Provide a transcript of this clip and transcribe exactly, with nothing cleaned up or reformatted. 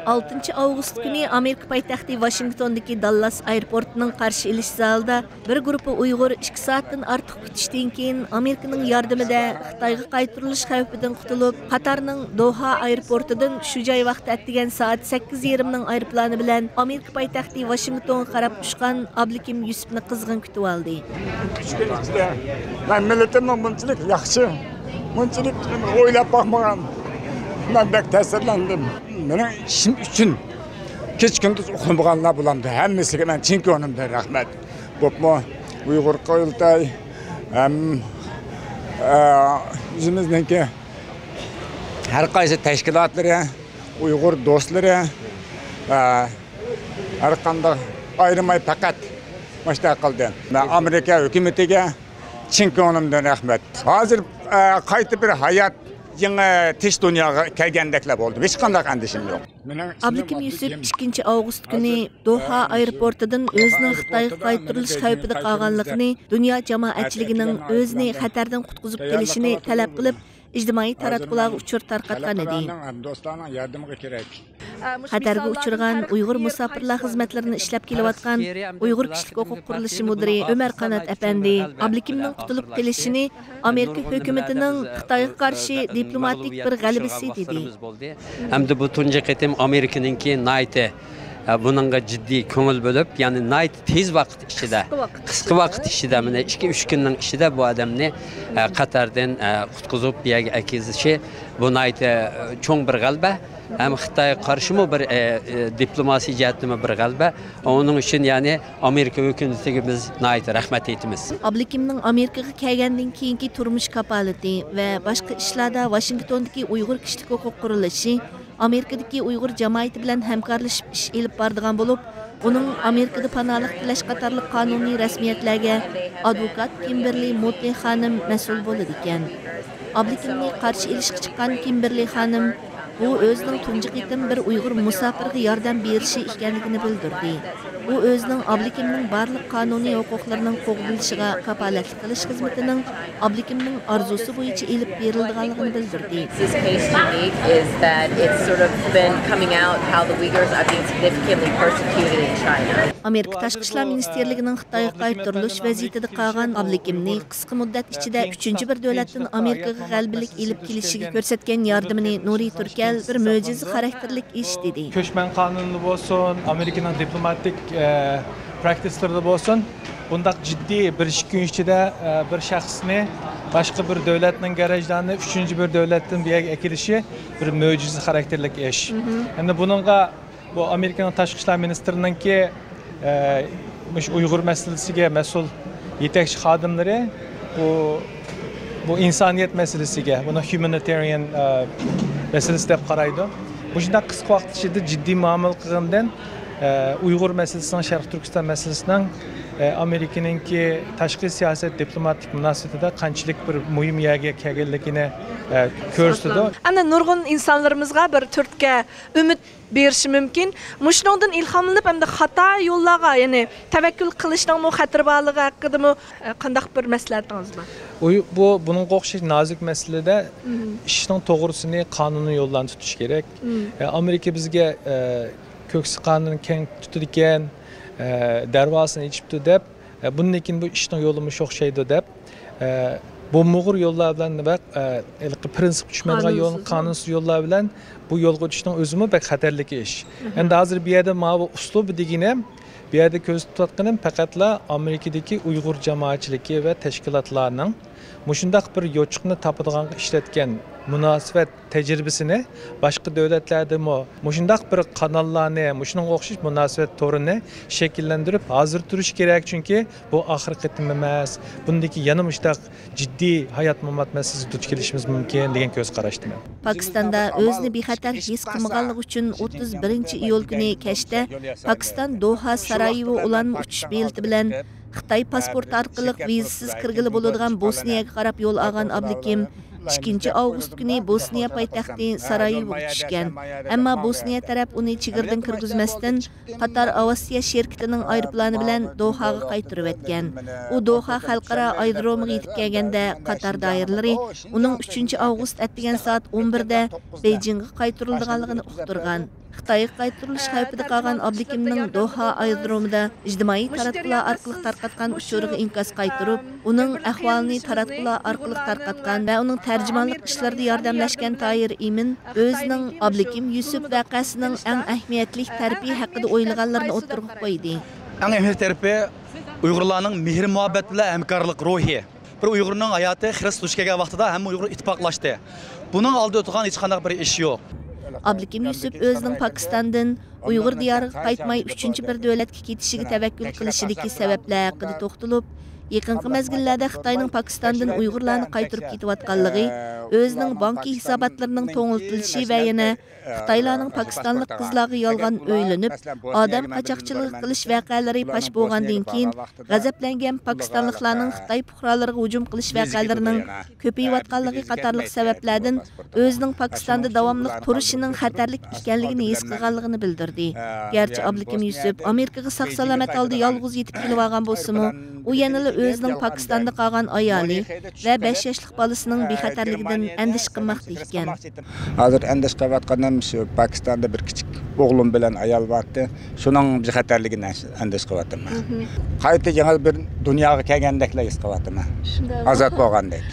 ئالتىنچى ئاۋغۇست كۈنى ئامېرىكا پايتەختى ۋاشىنگتوندىكى داللاس ئايروپورتىنىڭ قارشى ئېلىش زالىدا بىر گۇرۇپپا ئۇيغۇر ئىككى سائەتتىن ئارتۇق كۈتۈشتىن كېيىن، ئامېرىكىنىڭ ياردىمىدە خىتايغا قايتۇرۇلۇش خەۋپىدىن قۇتۇلۇپ، قاتارنىڭ دوھا ئايروپورتىدا شۇ جاي ۋاقتى ئەتىگەن سائەت سەككىز يېرىمنىڭ ئايروپىلانى بىلەن ئامېرىكا پايتەختى ۋاشىنگتونغا قاراپ ئۇچقان ئابلىكىم يۈسۈپنى قىزغىن كۈتۈۋالدى. ئۈچ كۈن ئىچىدە مەن مىللىتىممۇ بۇنچىلىك ياخشى، بۇنچىلىك ئويلاپ باقمىغان. مەن بەك تەسىرلەندىم. مېنىڭ ئىشىم ئۈچۈن كېچە-كۈندۈز ئۇخلىمىغانلار بولامدۇ؟ ھەممىسىگە مەن چىن كۆڭلۈمدىن رەھمەت. بولۇپمۇ ئۇيغۇر قۇرۇلتاي ھەم، ئە، ئۆزىمىزنىڭكى ھەر قايسى تەشكىلاتلىرى، ئۇيغۇر دوستلىرى، ئە، ھەر قانداق ئايرىماي پەقەت مۇشۇنداق قىلدى. مەن ئامېرىكا ھۆكۈمىتىگە چىن كۆڭلۈمدىن رەھمەت. ھازىر، ئە، قايتا بىر ھايات، يېڭى تىنچ دۇنياغا كەلگەندەكلا بولدۇم. ھېچقانداق ئەندىشەم يوق. ئابلىكىم يۈسۈپ ئىككىنچى ئاۋغۇست كۈنى دوھا ئايروپورتىدىن ئۆزىنىڭ خىتايغا قايتۇرۇلۇش خەۋپىدە قالغانلىقىنى دۇنيا جامائەتچىلىكىنىڭ ئۆزىنى خەتەردىن قۇتقۇزۇپ قېلىشىنى تەلەپ قىلىپ، ئىجتىمائىي تاراتقۇلارغا ئۇچۇر تارقاتقان ئىدى. دوستلارنىڭ ياردىمىغا كېرەك. خەتەرگە ئۇچرىغان ئۇيغۇر مۇساپىرلار خىزمەتلىرىنى ئىشلەپ كېلىۋاتقان ئۇيغۇر كىشىلىك ھوقۇق قۇرۇلۇشى مۇدىرى ئۆمەر قانات ئەپەندى ئابلىكىمنىڭ قۇتۇلۇپ قېلىشىنى ئامېرىكا ھۆكۈمىتىنىڭ خىتايغا قارشى دىپلوماتىك بىر غەلىبىسى دېدى. ھەمدە بۇ تۇنجى قېتىم ئامېرىكىنىڭكى ناھايىتى، ئە، بۇنىڭغا جىددىي كۆڭۈل بۆلۈپ، يەنى ناھايىتى تېز ۋاقىت ئىچىدە، قىسقا ۋاقىت ئىچىدە، مانا ئىككى، ئۈچ كۈننىڭ ئىچىدە بۇ ئادەمنى، ئە، قاتاردىن، ئە، قۇتقۇزۇپ، بۇ يەرگە ئەكىزىشى، بۇ ناھايىتى، ئە، چوڭ بىر غەلىبە. ھەم خىتايغا قارشىمۇ بىر، ئە، ئە، دىپلوماسىي جەھەتتىمۇ بىر غەلىبە. ئۇنىڭ ئۈچۈن، يەنى، ئامېرىكا ھۆكۈمىتىگە بىز ناھايىتى رەھمەت ئېيتىمىز. ئابلىكىمنىڭ ئامېرىكىغا كەلگەندىن كېيىنكى تۇرمۇش كاپالىتى ۋە باشقا ئىشلاردا ۋاشىنگتوندىكى ئۇيغۇر كىشىلىك ھوقۇق قۇرۇلۇشى، ئامېرىكىدىكى ئۇيغۇر جامائىتى بىلەن ھەمكارلىشىپ ئىش ئېلىپ بارىدىغان بولۇپ، ئۇنىڭ ئامېرىكىدا پاناھلىق تىلەش قاتارلىق قانۇنىي رەسمىيەتلەرگە ئادۋوكات كىمبېرلى موتلى خانىم مەسئۇل بولىدىكەن. ئابلىكىمنى قارشى ئېلىشقا چىققان كىمبېرلى خانىم، بۇ ئۆزىنىڭ تۇنجى قېتىم بىر ئۇيغۇر مۇساپىرغا ياردەم بېرىشى ئىكەنلىكىنى بىلدۈردى. ئۇ ئۆزىنىڭ ئابلىكىمنىڭ بارلىق قانۇنىي ھوقۇقلىرىنىڭ قوغدىلىشىغا كاپالەتلىك قىلىش خىزمىتىنىڭ ئابلىكىمنىڭ ئارزۇسى بويىچە ئېلىپ بېرىلىدىغانلىقىنى بىلدۈردى. This case is unique is that it's sort of been coming out how the Uyghurs are being significantly persecuted in China. ئامېرىكا تاشقى ئىشلار مىنىستىرلىكىنىڭ خىتايغا قايتۇرۇلۇش ۋەزىيىتىدە قالغان ئابلىكىمنى قىسقا مۇددەت ئىچىدە ئۈچىنچى بىر دۆلەتتىن ئامېرىكىغا غەلىبىلىك ئېلىپ كېلىشىگە كۆرسەتكەن ياردىمىنى نۇرى تۈركەل بىر مۆجىزە خاراكتېرلىك ئىش دېدى. كۆچمەن قانۇنى بولسۇن، ئامېرىكىنىڭ دىپلوماتىك، ئە، پراكتىسلىرىدا بولسۇن، بۇنداق جىددىي بىر ئىككى كۈن ئىچىدە، ئە، بىر شەخسنى باشقا بىر دۆلەتنىڭ گەرەجدارىنى ئۈچىنچى بىر دۆلەتتىن بۇ يەرگە ئەكېلىشى بىر مۆجىزە خاراكتېرلىك ئىش. ھەمدە بۇنىڭغا بۇ ئامېرىكىنىڭ تاشقى ئىشلار مىنىستىرىنىڭكى، ئە، مۇشۇ ئۇيغۇر مەسىلىسىگە مەسئۇل يېتەكچى خادىملىرى بۇ، بۇ ئىنسانىيەت مەسىلىسىگە، بۇنى ھيۇمانىتېرىيەن، ئە، مەسىلىسى دەپ قارايدۇ. مۇشۇنداق قىسقا ۋاقىت ئىچىدە جىددىي مۇئامىلە قىلغىنىدىن، ئە، ئۇيغۇر مەسىلىسىنىڭ، شەرقىي تۈركىستان مەسىلىسىنىڭ، ئە، ئامېرىكىنىڭكى تاشقى سىياسەت، دىپلوماتىك مۇناسىۋىتىدە قانچىلىك بىر مۇھىم يەرگە كەلگەنلىكىنى، ئە، كۆرسىتىدۇ. ئەنە نۇرغۇن ئىنسانلىرىمىزغا بىر تۈرتكە، ئۈمىد بېرىشى مۇمكىن. مۇشۇنىڭدىن ئىلھاملىنىپ، ئەمدى خاتا يوللارغا، يەنى تەۋەككۈل قىلىشنىڭمۇ خەتىرى بارلىقى ھەققىدىمۇ، ئە، قانداق بىر مەسلىھەتىڭىز بار؟ ئۇي-، بۇ، بۇنىڭغا ئوخشاش نازۇك مەسىلىدە ئىشنىڭ توغرىسىنى قانۇنىي يوللارنى تۇتۇش كېرەك. ئە، ئامېرىكا بىزگە، ئە، كۆكسى قانىنى كەڭ تۇتىدىكەن، ئە، دەرۋازىسىنى ئېچىپتۇ دەپ، ئە، بۇندىن كېيىن بۇ ئىشنىڭ يولى مۇشۇ ئوخشايدۇ دەپ، ئە، بۇ مۇغۇر يوللار بىلەن ۋە، ئە، ھېلىقى پرىنسىپقا چۈشمەيدىغان يول، قانۇنسىز يوللار بىلەن بۇ يولغا ئۆتۈشنىڭ ئۆزىمۇ بەك خەتەرلىكى ئىش. ئەمدى ھازىر بۇ يەردە ماۋۇ ئۇسلۇبى دېگىنىم، بۇ يەردە كۆزىتىۋاتقىنىم پەقەتلا ئامېرىكىدىكى ئۇيغۇر جامائەتچىلىكى ۋە تەشكىلاتلارنىڭ مۇشۇنداق بىر يوچۇقنى تاپىدىغانغا ئىشلەتكەن مۇناسىۋەت تەجرىبىسىنى باشقا دۆلەتلەردىمۇ مۇشۇنداق بىر قاناللارنى، مۇشۇنىڭغا ئوخشاش مۇناسىۋەت تورىنى شەكىللەندۈرۈپ ھازىر تۇرۇش كېرەك، چۈنكى بۇ ئاخىرقى قېتىم ئەمەس. بۇندىن كېيىن يەنە مۇشۇنداق جىددىي ھايات-مامات مەسىلىسىگە دۇچ كېلىشىمىز مۇمكىن دېگەن كۆز قاراشتىمەن. پاكىستاندا ئۆزىنى بىخەتەر ھېس قىلمىغانلىقى ئۈچۈن ئوتتۇز بىرىنچى ئىيۇل كۈنى كەچتە پاكىستان دوھا سارايېۋو ئۇلانما ئۇچۇش بېلىتى بىلەن خىتاي پاسپورتى ئارقىلىق ۋىزىسىز كىرگىلى بولىدىغان بوسنىيەگە قاراپ يول ئالغان ئابلىكىم ئىككىنچى ئاۋغۇست كۈنى بوسنىيە پايتەختى سارايېۋوغا چۈشكەن. ئەمما بوسنىيە تەرەپ ئۇنى چېگرىدىن كىرگۈزمەستىن، قاتار ئاۋىئاتسىيە شىركىتىنىڭ ئايروپىلانى بىلەن دوھاغا قايتۇرۇۋەتكەن. ئۇ دوھا خەلقئارا ئايرودرومىغا يېتىپ كەلگەندە، قاتار دائىرىلىرى ئۇنىڭ ئۈچىنچى ئاۋغۇست ئەتىگەن سائەت ئون بىردە بېيجىڭغا قايتۇرۇلىدىغانلىقىنى ئۇقتۇرغان. خىتايغا قايتۇرۇلۇش خەۋپىدە قالغان ئابلىكىمنىڭ دوھا ئايرودرومىدا ئىجتىمائىي تاراتقۇلار ئارقىلىق تارقاتقان ئۇچۇرىغا ئىنكاس قايتۇرۇپ، ئۇنىڭ ئەھۋالىنى تاراتقۇلار ئارقىلىق تارقاتقان ۋە ئۇنىڭ تەرجىمانلىق ئىشلىرىدا ياردەملەشكەن تاھىر ئىمىن ئۆزىنىڭ ئابلىكىم يۈسۈپ ۋەقەسىنىڭ ئەڭ ئەھمىيەتلىك تەرىپى ھەققىدە ئويلىغانلىرىنى ئوتتۇرىغا قويدى. ئەڭ ئەھمىيەتلىك تەرىپى ئۇيغۇرلارنىڭ مېھىر-مۇھەببەت بىلەن ھەمكارلىق روھى. بىر ئۇيغۇرنىڭ ھاياتى خىرىسقا دۇچ كەلگەن ۋاقتىدا ھەممە ئۇيغۇر ئىتتىپاقلاشتى. بۇنىڭ ئالدىدا تۇرغان ھېچقانداق بىر ئىش يوق. ئابلىكىم يۈسۈپ ئۆزىنىڭ پاكىستاندىن ئۇيغۇر دىيارىغا قايتماي، ئۈچىنچى بىر دۆلەتكە كېتىشىگە تەۋەككۈل قىلىشىدىكى سەۋەبلەر ھەققىدە توختىلىپ، يېقىنقى مەزگىللەردە خىتاينىڭ پاكىستاندىن ئۇيغۇرلارنى قايتۇرۇپ كېتىۋاتقانلىقى، ئۆزىنىڭ بانكا ھېساباتلىرىنىڭ توڭلىتىلىشى ۋە يەنە خىتايلارنىڭ پاكىستانلىق قىزلارغا يالغان ئۆيلىنىپ، ئادەم قاچاقچىلىقى قىلىش ۋەقەلىرى پاش بولغاندىن كېيىن، غەزەپلەنگەن پاكىستانلىقلارنىڭ خىتاي پۇقرالىرىغا ھۇجۇم قىلىش ۋەقەلىرىنىڭ كۆپىيىۋاتقانلىقى قاتارلىق سەۋەبلەردىن ئۆزىنىڭ پاكىستاندا داۋاملىق تۇرۇشىنىڭ خەتەرلىك ئىكەنلىكىنى ھېس قىلغانلىقىنى بىلدۈردى. گەرچە ئابلىكىم يۈسۈپ ئامېرىكىغا ساق-سالامەت ھالدا يالغۇز يېتىپ كېلىۋالغان بولسىمۇ، ئۇ يەنىلا ئۆزىنىڭ پاكىستاندا قالغان ئايالى ۋە بەش ياشلىق بالىسىنىڭ بىخەتەرلىكىدىن ئەندىشە قىلماقتا ئىكەن. ھازىر ئەندىشە قىلىۋاتقىنىم شۇ پاكىستاندا بىر كىچىك ئوغلۇم بىلەن ئايال بارتى. شۇنىڭ بىخەتەرلىكىدىن ئەندىشە قىلىۋاتىمەن. قايتا يېڭى بىر دۇنياغا كەلگەندەكلا ھېس قىلىۋاتىمەن. ئازاد بولغاندەك.